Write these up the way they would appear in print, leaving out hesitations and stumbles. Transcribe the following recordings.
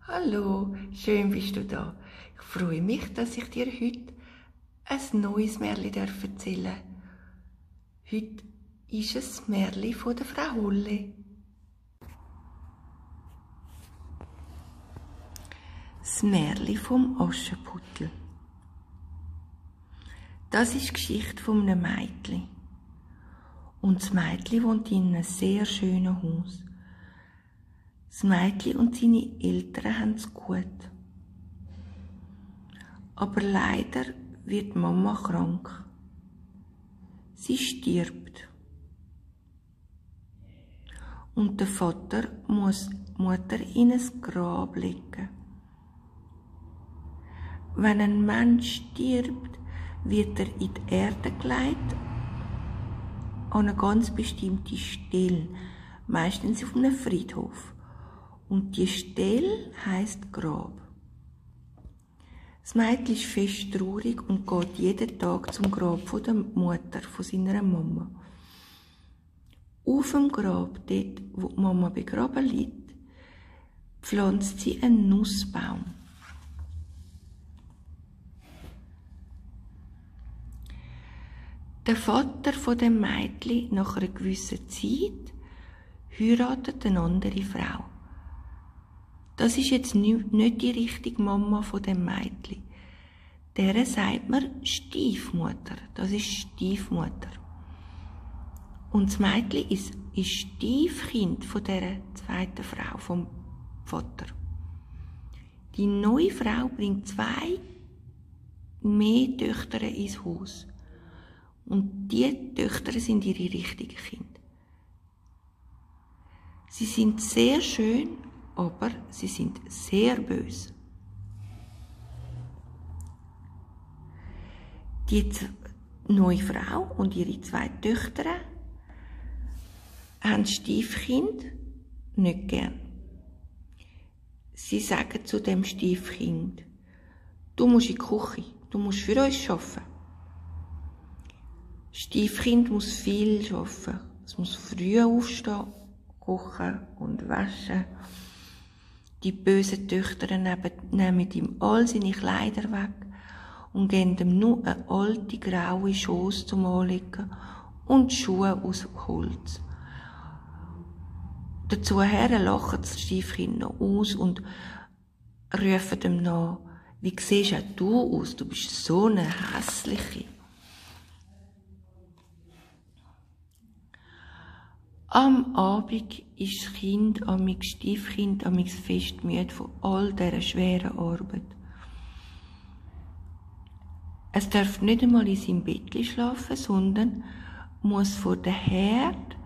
Hallo, schön bist du da. Ich freue mich, dass ich dir heute ein neues Märchen erzählen darf. Heute ist es Märchen von der Frau Holle. Das Märchen vom Aschenputtel. Das ist die Geschichte von einem Mädchen. Und das Mädchen wohnt in einem sehr schönen Haus. Das Mädchen und seine Eltern haben es gut. Aber leider wird Mama krank. Sie stirbt. Und der Vater muss die Mutter in ein Grab legen. Wenn ein Mensch stirbt, wird er in die Erde gelegt, an eine ganz bestimmte Stelle, meistens auf einem Friedhof. Und die Stelle heisst Grab. Das Mädchen ist fest traurig und geht jeden Tag zum Grab von der Mutter, von seiner Mama. Auf dem Grab, dort, wo die Mama begraben liegt, pflanzt sie einen Nussbaum. Der Vater von dem Mädchen, nach einer gewissen Zeit, heiratet eine andere Frau. Das ist jetzt nicht die richtige Mama von dem Mädchen. Der sagt man Stiefmutter. Das ist Stiefmutter. Und das Mädchen ist Stiefkind von dieser zweiten Frau, vom Vater. Die neue Frau bringt 2 mehr Töchter ins Haus. Und die Töchter sind ihre richtigen Kinder. Sie sind sehr schön, aber sie sind sehr böse. Die neue Frau und ihre 2 Töchter haben Stiefkind nicht gern. Sie sagen zu dem Stiefkind: Du musst in die Küche, du musst für uns arbeiten. Stiefkind muss viel arbeiten. Es muss früh aufstehen, kochen und waschen. Die bösen Töchter nehmen ihm all seine Kleider weg und geben ihm nur eine alte, graue Schoss zum Anlegen und Schuhe aus Holz. Dazu lachen das Stiefkind noch aus und rufen ihm nach: Wie siehst auch du aus? Du bist so eine hässliche. Am Abend ist das Stiefkind fest müde von all dieser schweren Arbeit. Es darf nicht einmal in seinem Bettchen schlafen, sondern muss vor dem Herd,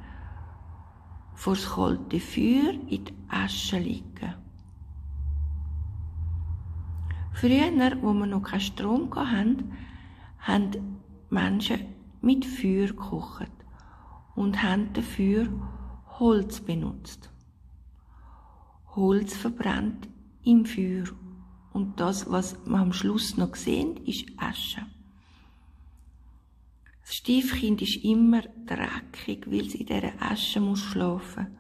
vor das kalte Feuer in die Asche liegen. Früher, wo wir noch keinen Strom hatten, haben Menschen mit Feuer gekocht und haben dafür Holz benutzt. Holz verbrennt im Feuer. Und das, was wir am Schluss noch sehen, ist Asche. Das Stiefkind ist immer dreckig, weil sie in dieser Asche schlafen muss.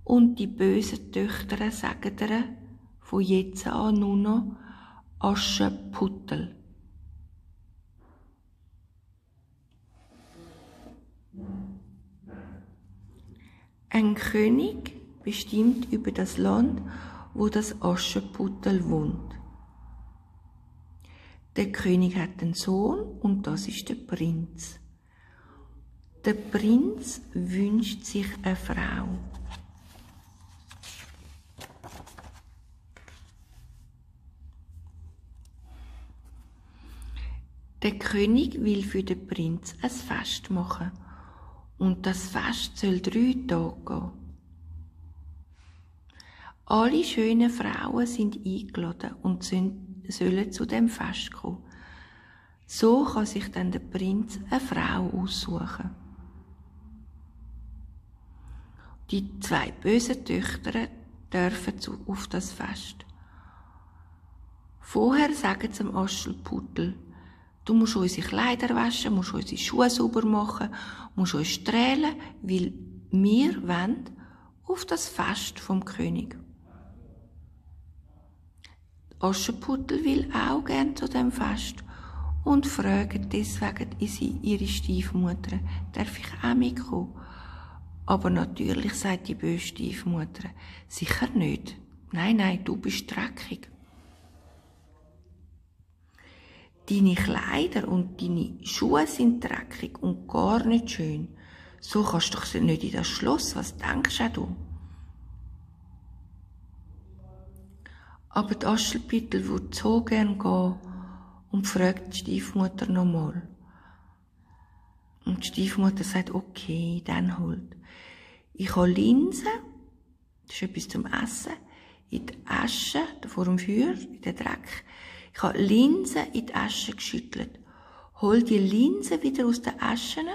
Und die bösen Töchter sagen ihr von jetzt an nur noch Aschenputtel. Ein König bestimmt über das Land, wo das Aschenputtel wohnt. Der König hat einen Sohn und das ist der Prinz. Der Prinz wünscht sich eine Frau. Der König will für den Prinz ein Fest machen. Und das Fest soll 3 Tage gehen. Alle schönen Frauen sind eingeladen und sollen zu dem Fest kommen. So kann sich dann der Prinz eine Frau aussuchen. Die 2 bösen Töchter dürfen auf das Fest. Vorher sagen sie dem Aschenputtel: Du musst unsere Kleider waschen, musst unsere Schuhe sauber machen, musst uns strählen, weil wir wollen auf das Fest vom König. Aschenputtel will auch gern zu dem Fest und fragt deswegen ihre Stiefmutter, darf ich auch mitkommen? Aber natürlich sagt die böse Stiefmutter, sicher nicht. Nein, du bist dreckig. Deine Kleider und deine Schuhe sind dreckig und gar nicht schön. So kannst du doch nicht in das Schloss, was denkst du? Aber die Aschenputtel würde so gern gehen und fragt die Stiefmutter nochmal. Und die Stiefmutter sagt, okay, dann halt. Ich habe Linsen, das ist etwas zum Essen, in die Asche, vor dem Feuer, in den Dreck. Ich habe Linsen in die Asche geschüttelt. Hol die Linsen wieder aus den Aschen.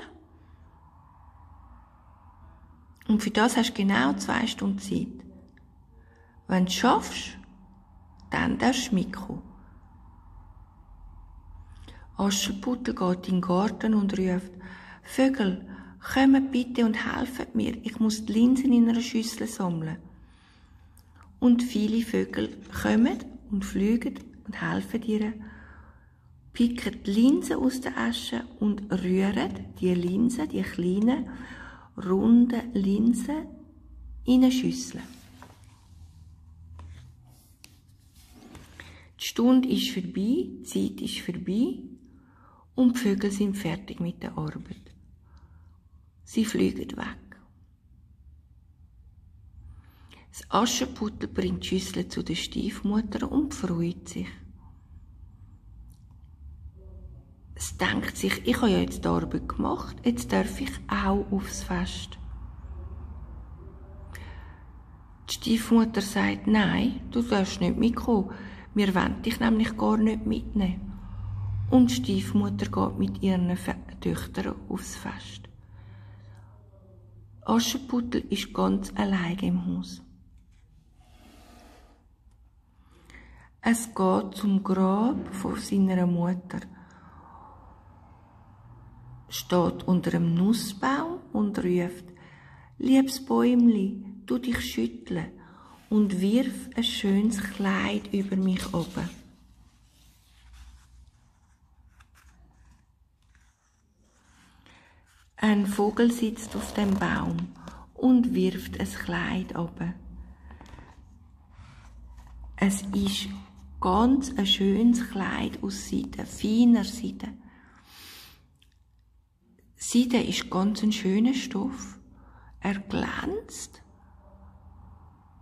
Und für das hast du genau 2 Stunden Zeit. Wenn du es schaffst, dann darfst du mitkommen. Aschenputtel geht in den Garten und ruft, Vögel, kommt bitte und helft mir, ich muss die Linsen in einer Schüssel sammeln. Und viele Vögel kommen und fliegen und helfen ihr, picken die Linsen aus der Asche und rühren die Linsen, die kleinen, runden Linsen, in eine Schüssel. Die Stunde ist vorbei, die Zeit ist vorbei und die Vögel sind fertig mit der Arbeit. Sie fliegen weg. Das Aschenputtel bringt die Schüssel zu der Stiefmutter und freut sich. Es denkt sich, ich habe ja jetzt die Arbeit gemacht, jetzt darf ich auch aufs Fest. Die Stiefmutter sagt, nein, du darfst nicht mitkommen, wir wollen dich nämlich gar nicht mitnehmen. Und die Stiefmutter geht mit ihren Töchtern aufs Fest. Aschenputtel ist ganz allein im Haus. Es geht zum Grab von seiner Mutter, steht unter einem Nussbaum und ruft, liebes Bäumli, tu dich schütteln und wirf ein schönes Kleid über mich oben. Ein Vogel sitzt auf dem Baum und wirft ein Kleid oben. Es ist ganz ein schönes Kleid aus Seide, feiner Seide. Seide ist ganz ein schöner Stoff. Er glänzt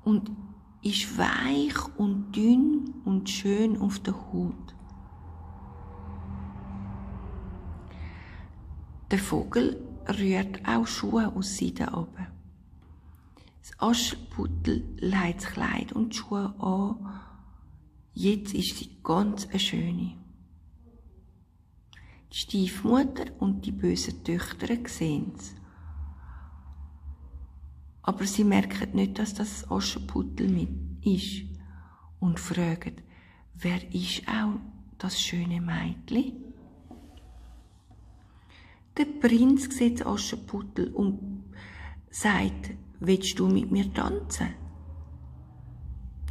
und ist weich und dünn und schön auf der Haut. Der Vogel rührt auch Schuhe aus Seide ab. Das Aschenputtel legt das Kleid und die Schuhe an. Jetzt ist sie ganz eine schöne. Die Stiefmutter und die bösen Töchter sehen es. Aber sie merken nicht, dass das Aschenputtel mit ist und fragen, wer ist auch das schöne Mädchen? Der Prinz sieht das Aschenputtel und sagt, willst du mit mir tanzen?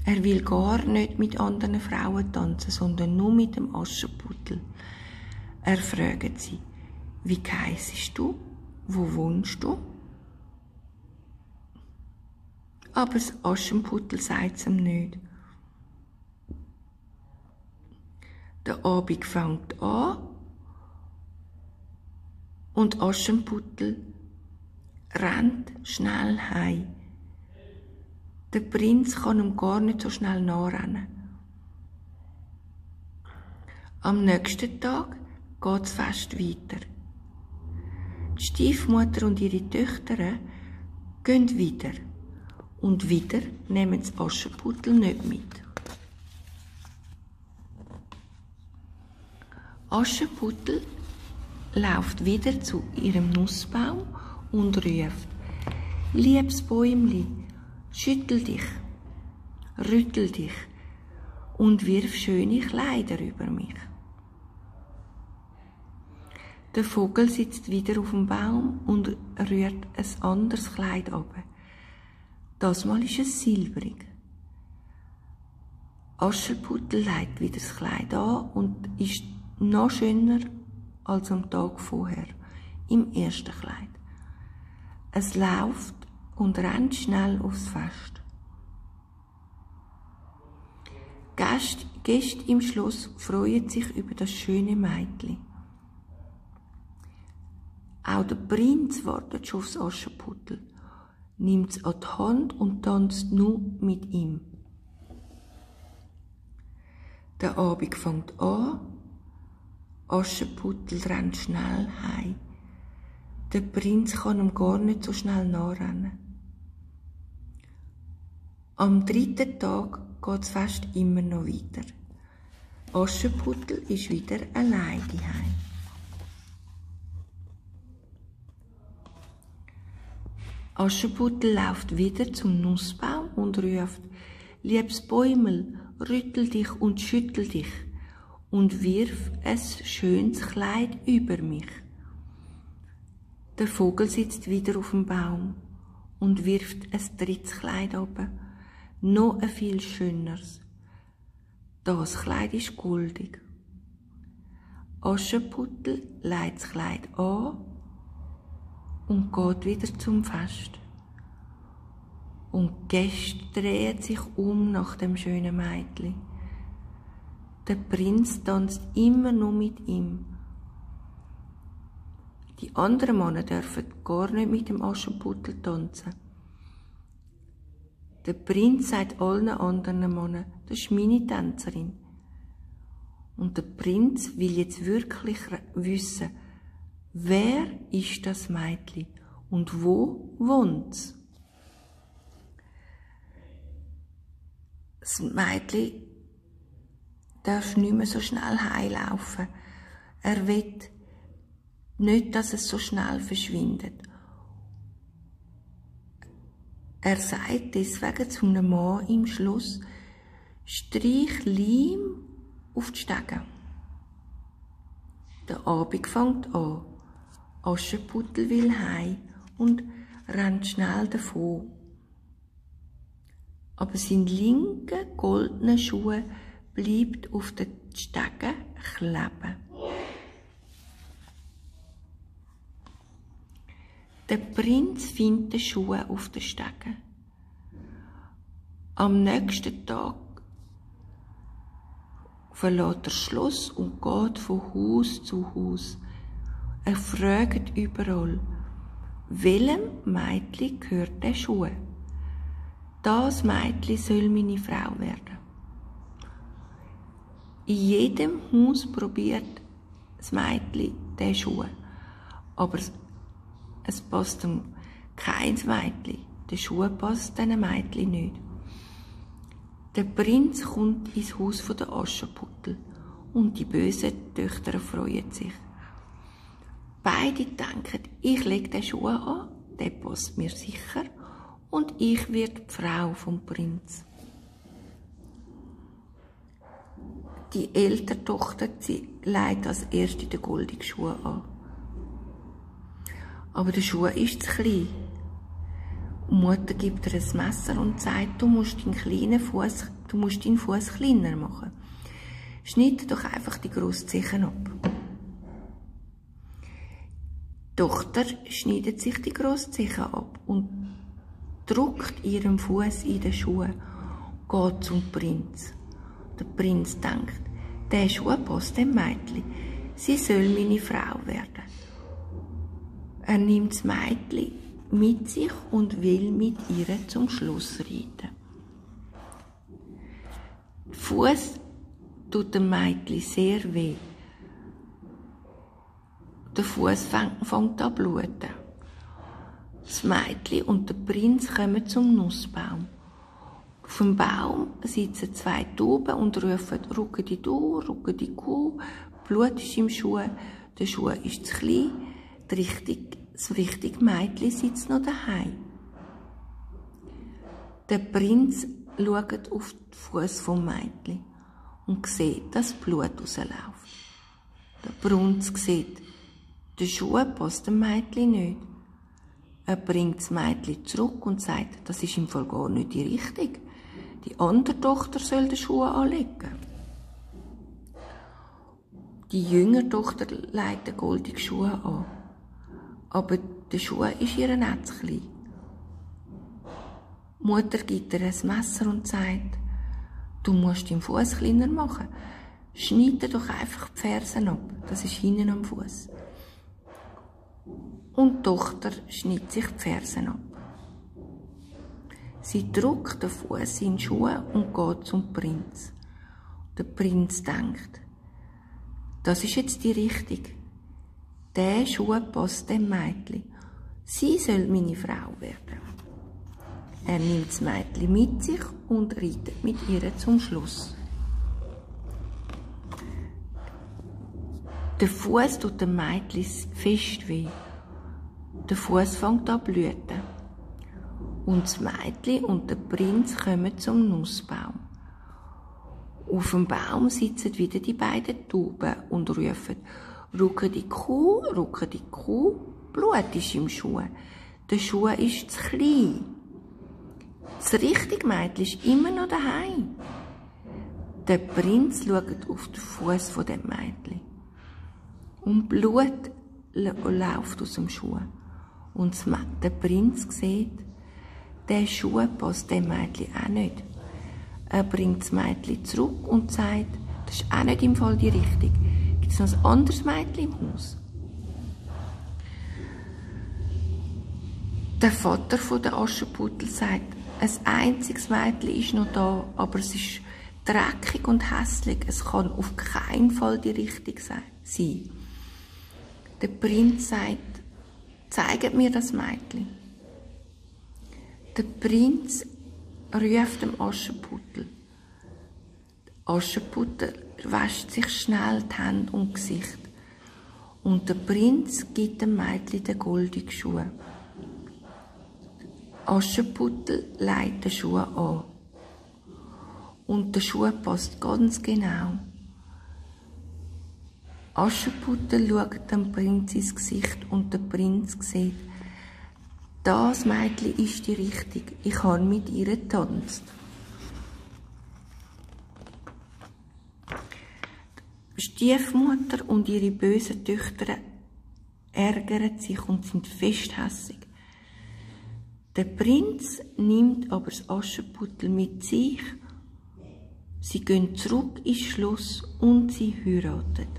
Er will gar nicht mit anderen Frauen tanzen, sondern nur mit dem Aschenputtel. Er fragt sie, wie heissest du? Wo wohnst du? Aber das Aschenputtel sagt es ihm nicht. Der Abend fängt an und Aschenputtel rennt schnell heim. Der Prinz kann ihm gar nicht so schnell nachrennen. Am nächsten Tag geht das Fest weiter. Die Stiefmutter und ihre Töchter gehen wieder. Und wieder nehmen das Aschenputtel nicht mit. Aschenputtel läuft wieder zu ihrem Nussbaum und ruft, liebes Bäumli, schüttel dich, rüttel dich und wirf schöne Kleider über mich. Der Vogel sitzt wieder auf dem Baum und rührt ein anderes Kleid ab. Das Mal ist es silbrig. Aschenputtel legt wieder das Kleid an und ist noch schöner als am Tag vorher, im ersten Kleid. Es läuft und rennt schnell aufs Fest. Gäste im Schloss freuen sich über das schöne Mädchen. Auch der Prinz wartet schon aufs Aschenputtel, nimmt es an die Hand und tanzt nur mit ihm. Der Abend fängt an, Aschenputtel rennt schnell heim. Der Prinz kann ihm gar nicht so schnell nachrennen. Am 3. Tag geht das Fest immer noch weiter. Aschenputtel ist wieder allein daheim. Aschenputtel läuft wieder zum Nussbaum und ruft: Liebes Bäumel, rüttel dich und schüttel dich und wirf ein schönes Kleid über mich. Der Vogel sitzt wieder auf dem Baum und wirft ein drittes Kleid runter, noch ein viel schöneres. Das Kleid ist goldig. Aschenputtel legt das Kleid an und geht wieder zum Fest. Und die Gäste drehen sich um nach dem schönen Mädchen. Der Prinz tanzt immer nur mit ihm. Die anderen Männer dürfen gar nicht mit dem Aschenputtel tanzen. Der Prinz sagt allen anderen Männern: Das ist meine Tänzerin. Und der Prinz will jetzt wirklich wissen, wer ist das Mädchen und wo wohnt's? Das Mädchen darf nicht mehr so schnell heimlaufen. Er will nicht, dass es so schnell verschwindet. Er sagt deswegen zu einem Mann im Schloss: Streich Leim auf die Stege. Der Abend fängt an. Aschenputtel will heim und rennt schnell davon. Aber sein linker goldener Schuh bleibt auf den Stegen kleben. Der Prinz findet den Schuh auf den Stegen. Am nächsten Tag verlässt er das Schloss und geht von Haus zu Haus. Er fragt überall: Welchem Mädchen gehört der Schuh? Das Mädchen soll meine Frau werden. In jedem Haus probiert das Mädchen den Schuh, aber es passt ihm kein Mädchen. Der Schuh passt diesen Mädchen nicht. Der Prinz kommt ins Haus der Aschenputtel und die bösen Töchter freuen sich. Beide denken: Ich lege den Schuh an, der passt mir sicher und ich werde die Frau vom Prinz. Die ältere Tochter legt als erste den goldenen Schuh an. Aber der Schuh ist zu klein. Die Mutter gibt ihr ein Messer und sagt: Du musst deinen Fuß kleiner machen. Schneid doch einfach die Grosszehen ab. Die Tochter schneidet sich die Grosszehen ab und drückt ihren Fuß in den Schuh, geht zum Prinz. Der Prinz denkt: Der Schuh passt dem Mädchen, sie soll meine Frau werden. Er nimmt das Mädchen mit sich und will mit ihr zum Schloss reiten. Der Fuß tut dem Mädchen sehr weh. Der Fuß fängt an zu bluten. Das Mädchen und der Prinz kommen zum Nussbaum. Auf dem Baum sitzen 2 Tauben und rufen: Ruckedi du, Ruckedi Kuh. Blut ist im Schuh, der Schuh ist zu klein. Das richtige Mädchen sitzt noch daheim. Der Prinz schaut auf den Fuß vom Mädchen und sieht, dass Blut rausläuft. Der Prinz sieht, der Schuh passt dem Mädchen nicht. Er bringt das Mädchen zurück und sagt: Das ist im Fall gar nicht die Richtung. Die andere Tochter soll die Schuhe anlegen. Die jüngere Tochter legt den goldenen Schuhe an. Aber der Schuh ist ihr nicht zu klein. Die Mutter gibt ihr ein Messer und sagt, du musst deinen Fuß kleiner machen. Schneide doch einfach die Fersen ab. Das ist hinten am Fuß. Und die Tochter schneidet sich die Fersen ab. Sie drückt den Fuß in die Schuhe und geht zum Prinz. Der Prinz denkt, das ist jetzt die Richtung. Der Schuh passt dem Mädchen. Sie soll meine Frau werden. Er nimmt das Mädchen mit sich und reitet mit ihr zum Schluss. Der Fuß tut dem Mädchen fest weh. Der Fuß fängt an zu blüten. Und das Mädchen und der Prinz kommen zum Nussbaum. Auf dem Baum sitzen wieder die beiden Tauben und rufen, rucke die Kuh, Blut ist im Schuh. Der Schuh ist zu klein. Das richtige Mädchen ist immer noch daheim. Der Prinz schaut auf den Fuß von dem Mädchen. Und Blut läuft aus dem Schuh. Und der Prinz sieht, der Schuh passt dem Mädchen auch nicht. Er bringt das Mädchen zurück und sagt, das ist auch nicht im Fall die Richtung. Gibt es noch ein anderes Mädchen im Haus? Der Vater von der Aschenputtel sagt, ein einziges Mädchen ist noch da, aber es ist dreckig und hässlich. Es kann auf keinen Fall die Richtung sein. Der Prinz sagt, zeigt mir das Mädchen. Der Prinz ruft dem Aschenputtel. Der Aschenputtel wäscht sich schnell die Hände und das Gesicht. Und der Prinz gibt dem Mädchen den goldenen Schuh. Aschenputtel legt den Schuh an. Und der Schuh passt ganz genau. Aschenputtel schaut dem Prinz ins Gesicht und der Prinz sieht, das Mädchen ist die Richtung. Ich habe mit ihr getanzt. Die Stiefmutter und ihre bösen Töchter ärgern sich und sind fest hässig. Der Prinz nimmt aber das Aschenputtel mit sich. Sie gehen zurück ins Schloss und sie heiraten.